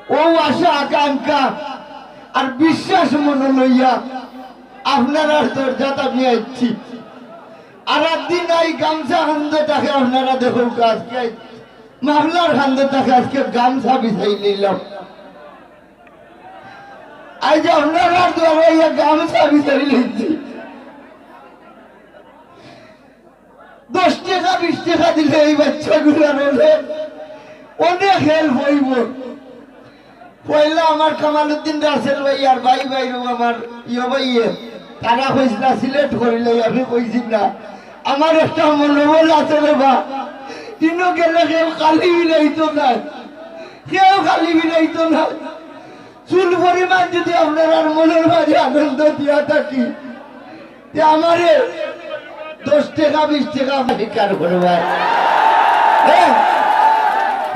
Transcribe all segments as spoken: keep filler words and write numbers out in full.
অউ আশা আকাঙ্ক্ষা আর বিশ্বাস মনো লইয়া আপনারার দরজাত আমি আইছি। আর একদিন আই গামছা কান্দো থাকে, আপনারা দেখউক্কা, আজকে মাফলার কান্দো থাকে, আজকে গামছা বিছাই লইলাম। আইজ আপনারার দুয়ারো আইয়া গামছা বিছাই লইছি। দশ টেকা, বিশ টেকা দিলে এই বাচ্চাগুলার অনেক, অনেক help অইবো। পয়লা আমার কামালউদ্দিন রাসেল ভাই আর ভাই ভাইরও আমার ইয়ো ভাইয়ে, তারা কইছিলা সিলেট করিলাই, আমি কইছি না। আমার একটা মনোবল আছে রে বা, ইনো গেলে কেউ খালি ফিরাইতো না, কেউ খালি ফিরাইতো না। চুল পরিমাণ যদি আপনারার মনর মাঝে আনন্দ দিয়া থাকি, তে আমারে দশ টেকা, বিশ টেকা স্বীকার করবা। হ্যাঁ?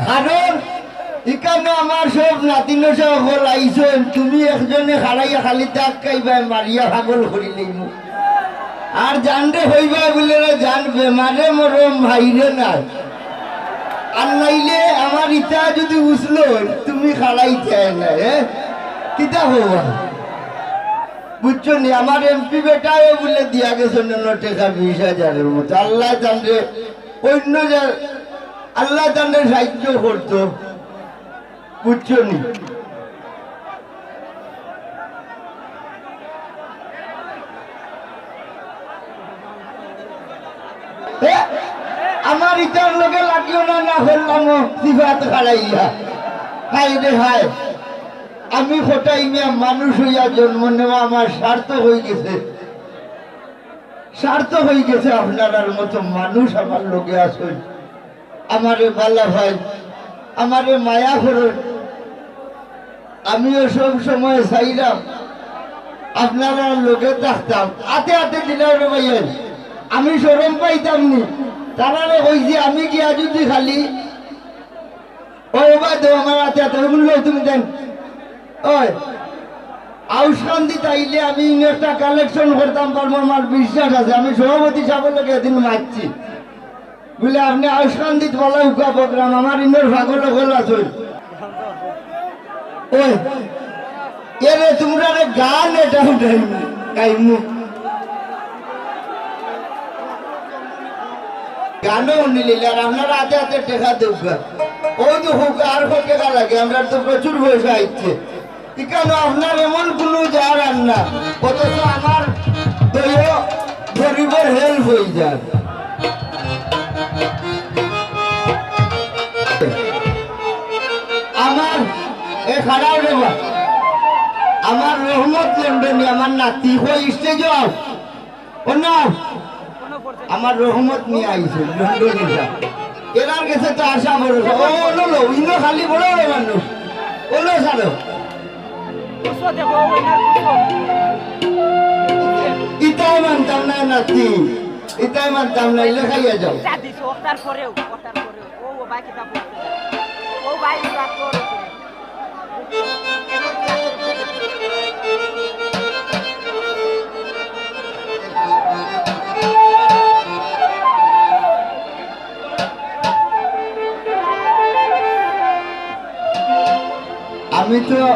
কারণ ইকানো আমার সব নাতিন সকল আইছইন, তুমি একজনে খাড়াইয়া খালি ধাক্কাইবায়, মারিয়া পাগল করি লইমু। আর জানরে কইবায় বুলে, "রে জান, বেমারে মরো, মাইরে না।" আর নাইলে আমার ইতা যদি উছলো, তুমি খাড়াইতায় না, এ? কিতা কইবা? বুঝছো নি? আমার এমপি বেটায়ও বুলে দিয়া গেছে অন্য টেকা বিশ হাজারের মতো। আল্লায় তানরে অন্য যা-, আল্লায় তানরে সাহায্য করতো। বুঝছো নি? এ, আমার ইতার লগে লাগিও না, না করলাম ও সিফাত খাড়াইয়া। হায় রে হায়, আমি কটাই মিয়া মানুষ অইয়া জন্ম নেওয়া আমার সার্থক অইগেছে, সার্থক অইগেছে। আপনারার মতো মানুষ আমার লগে আছইন, আমারে বালা পাইন, আমারে মায়া করইন। আমিও সব সময় চাইরাম আপনারার লগে থাকতাম। আতে আতে দিলাও রে ভাইয়াইন, আমি শরম পাইতাম নি। তারারে কইছি আমি গিয়া যদি খালি, ওই ওবা দেও আমার আতে আতে, ওগুলো লও তুমি দেন। ওই, আউশকান্দিত আইলে আমি ইনো একটা collection করতাম পারমু, আমার বিশ্বাস আছে। আমি সভাপতি সাবর লগে এদিন মাতছি। বুলে, "আপনে আউশকান্দিত বালা উকা program, আমার ইনোর পাগল অকল আছইন।" ওই, এরে তুমরারে গান এটা উঠাইমু, গাইমু। গানও হুনিলিলে আর আপনারা আতে আতে টেকা দেউক্কা। ওই তো হোক, আর কত টেকা লাগে, আমরার তো প্রচুর পয়সা আইছে। ইকানো আপনার এমন কুনু যার আর না, অথচ আমার দলীয় গরিবর help অই যার। আমার, এ খাড়াও রে বা, আমার রহমত লন্ডনী, আমার নাতি, কই stage-ও আও। ও না, আমার রহমত নিয়া আইছে, লন্ডনী যা। এরার গেছে তো আশা ভরসা। ও, ওলো লো, ইনো খালি বড় বড় মানুষ। ওলো ছাড়ো। ইতায় মানতাম না নাতি, ইতায় মানতাম না, ইলে খাইয়া যাও। আমি তো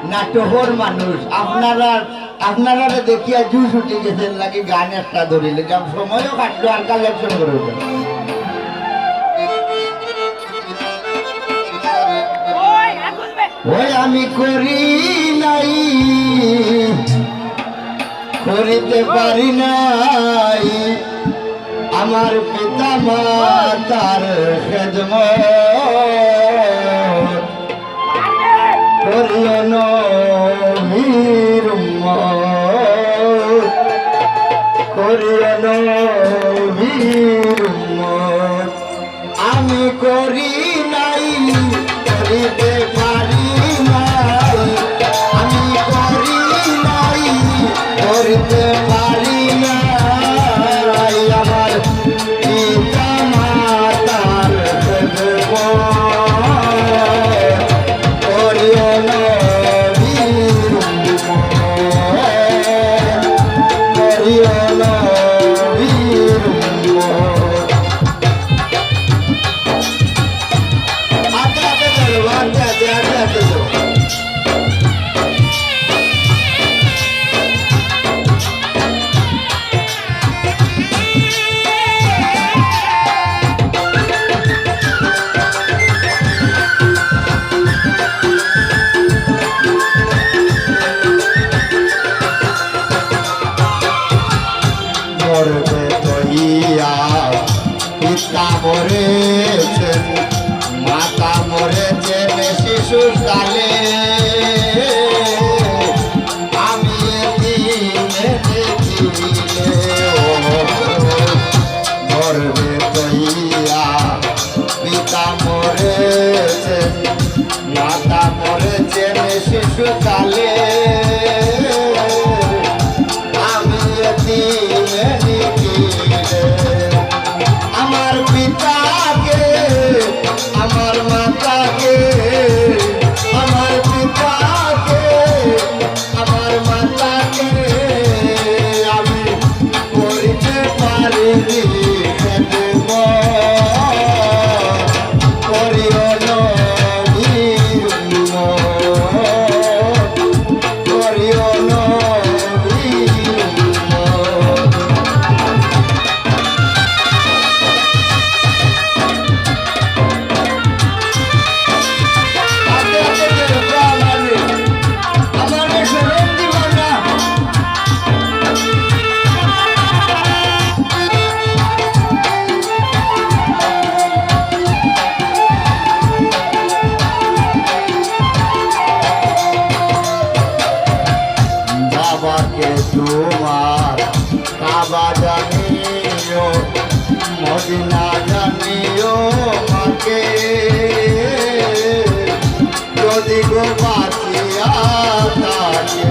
নাটকর মানুষ, আপনারা, আপনারারে দেখিয়া জুশ উঠি গেছে, লাগি গান একটা ধরিলে, গান সময়ও কাটলো আর collection করে উঠে। ওই আমি করি নাই, করিতে পারি নাই আমার পিতা মাতার খেদমত। করিও নবীর উম্মত, করিও নবীর উম্মত। আমি করি নাই, করিতে পারি নাই, আমি করি নাই, করিতে পারি নাই আমার পিতা মাতার খেদমত। করিও নবীর উম্মত, করিও নবীর উম্মত। আতে আতে গর্ভে তইয়া পিতা মরেছেন, মাতা মরেছেন শিশুকালে। আমি এতিমে দেখিলে, ও গর্ভে তইয়া পিতা মরেছেন, মাতা মরেছেন শিশুকালে। আমি এতিমে দেখিলে, আমার পিতাকে, আমার মাতাকে, আমার পিতাকে, আমার মাতাকে আমি করিতে পারিনি খেদমত। করিও নবীর উম্মত, করিও নবীর উম্মত। বাবাকে তোমার কাবা জানিও, মদিনা জানিও মাকে। যদি গো বাঁচিয়া থাকে